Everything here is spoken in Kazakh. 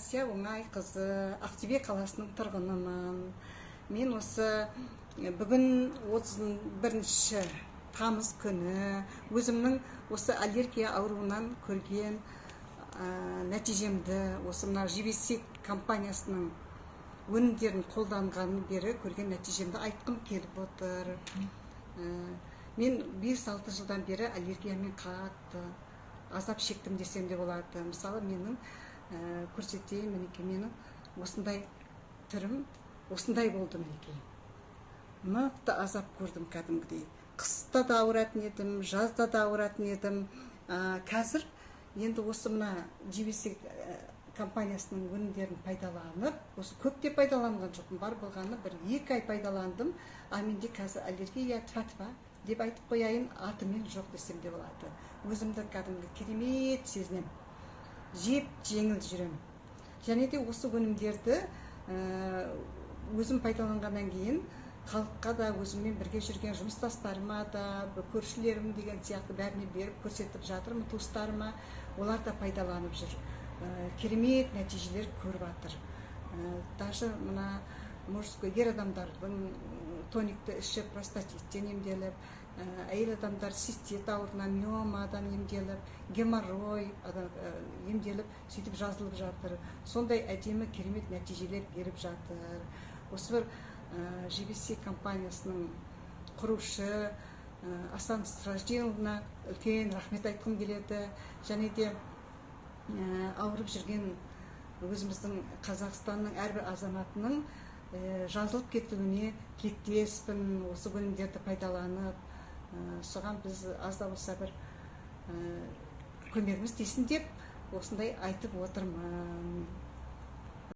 Әсия Оңайқызы, Ақтөбе қаласының тұрғынымын. Мен осы бүгін 31 тамыз күні өзімнің осы аллергия ауруынан көрген нәтижемді, осы мына GBC компаниясының өнімдерін қолданғаннан бері көрген нәтижемді айтқым келіп отыр. Мен 5-6 жылдан бері аллергиямен қатты азап шектім десем де болады. Мысалы, менің көрсетейін, мінекей, менің осындай түрім осындай болды, мінекей. Мықты азап көрдім кәдімгідей. Қыста да ауыратын едім, жазда да ауыратын едім. Қазір енді осы мына GBC компаниясының өнімдерін пайдаланып, осы көп те пайдаланған жоқпын, бар болғаны 1-2 ай пайдаландым. А менде қазір аллергия тфа-тфа деп айтып қояйын, атымен жоқ десем де болады. Өзімді кәдімгі керемет сезінемін, жеп жеңіл жүремін. Және де осы өнімдерді өзім пайдаланғаннан кейін халыққа да, өзіммен бірге жүрген жұмыстастарыма да, көршілерім деген сияқты бәріне беріп көрсетіп жатырмын, туыстарыма, олар да пайдаланып жүр. Керемет нәтижелер көріп жатыр. Даже мына мужской, ер адамдардың тоникті ішіп простатиттен емделіп, әйел адамдар цистит ауруынан, миомадан емделіп, геморрой емделіп, сөйтіп жазылып жатыр. Сондай әдемі керемет нәтижелер беріп жатыр. Осы бір GBC компаниясының құрушы Асан Сраждиновна үлкен рахмет айтқым келеді. Және де ауырып жүрген өзіміздің Қазақстанның әрбір азаматының жазылып кетуіне тілектеспін. Осы өнімдерді пайдаланып, соған біз аз да болса бір көмегіміз тисін деп осындай айтып отырмын.